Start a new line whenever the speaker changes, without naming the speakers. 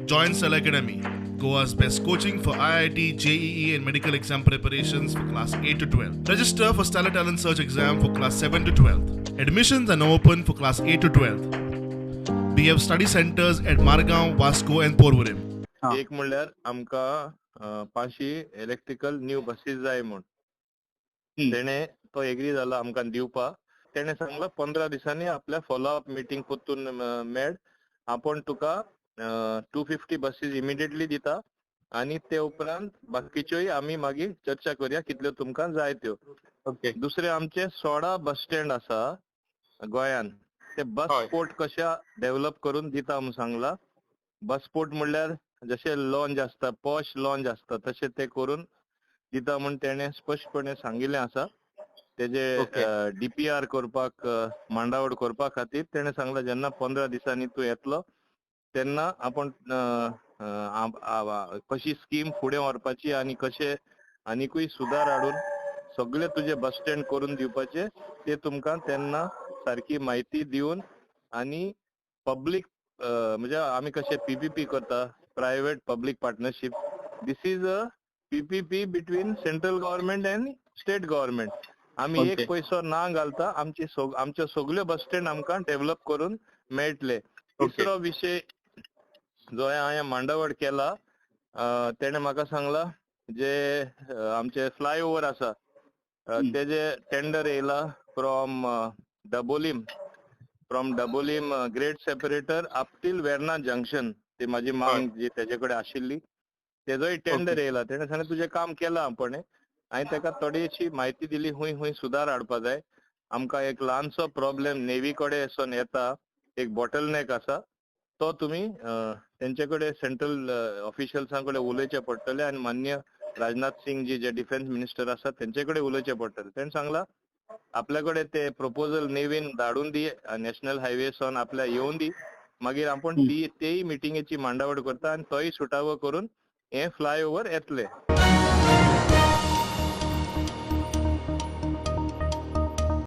Join Stellar Academy, Goa's best coaching for IIT, JEE and medical exam preparations for class 8 to 12. Register for Stellar Talent Search exam for class 7 to 12. Admissions are now open for class 8 to 12. We have study centers at Margao, Vasco and Porvorim.
हा.
एक म्हणल्यार आमकां 500 electrical new बसीस जाय म्हूण. तेणे तो agree जाला आमकां दिवपाक. तेणे सांगला 15 दिसांनी आपल्या फॉलो अप मिटींग परतून मेळ, आपूण तुका 250 बसीस इमिडिएटली दिता आनी ते उपरांत बाकीच्योय आमी मागीर चर्चा करया कितल्यो तुमकां जाय त्यो. दुसरे आमचे 16 बस स्टँड आसा गोंयान, ते बस पोर्ट कशे डेव्हलप करून दिता म्हूण सांगला. बस पोर्ट म्हणल्यार जशे लॉन्ज आसता, पॉश लॉन्ज आसता, तशें ते करून दिता म्हूण तेणे स्पश्टपणे सांगिल्लें आसा. तेजे डीपीआर करपाक, मांडावळ करपा खातीर तेणे सांगला जेन्ना 15 दिसांनी तूं येतलो तेन्ना आपूण कशी स्कीम फुडें व्हरपाची आनी कशे आनिकूय सुदार हाडून सगळे तुजे बस स्टँड करून दिवपाचे ते तुमकां तेन्ना सारकी म्हायती दिवन आनी पब्लीक म्हणजे आमी कशे पीपीपी करता, private public partnership, this is a PPP between central government and state government. आमी एक पयसो ना घालता आमचे आमच्यो सगल्यो बस स्टँड आमकां डेव्हलप करून मेळटले. तिसरो विशय जो हांवें मांडावळ केला, तेणे म्हाका सांगला जे आमचे फ्लायओवर आसा तेजे टेंडर येयला from Dabolim grade separator up till Verna junction. ती माझी मांग जी तेजे कडेन आशिल्ली तेजोय टेंडर येयला. तेणे सांगलें तुजें काम केलां आपण. हांवें ताका थोडीशी म्हायती दिली हुंय हुंय सुदार हाडपा जाय. आमकां एक ल्हानसो प्रॉब्लेम नेवी कडेन वचोन येता, एक बॉटल नेक आसा, तो तुमी तेंचे कडेन सेंट्रल ऑफिशियल्सां कडेन उलोवचें पडटलें आनी मान्य राजनाथ सिंग जी जे डिफेन्स मिनिस्टर आसा तेंचे कडेन उलोवचें पडटलें. तेणें सांगलां आपल्या कडेन ते प्रपोजल नेवीन धाडून दी, नॅशनल हायवे सावन आपल्या येवन दी, मागीर आपूण ती तेय मिटिंगेची मांडावळ करता आनी तोय सुटावो करून हे फ्लायओवर येतले.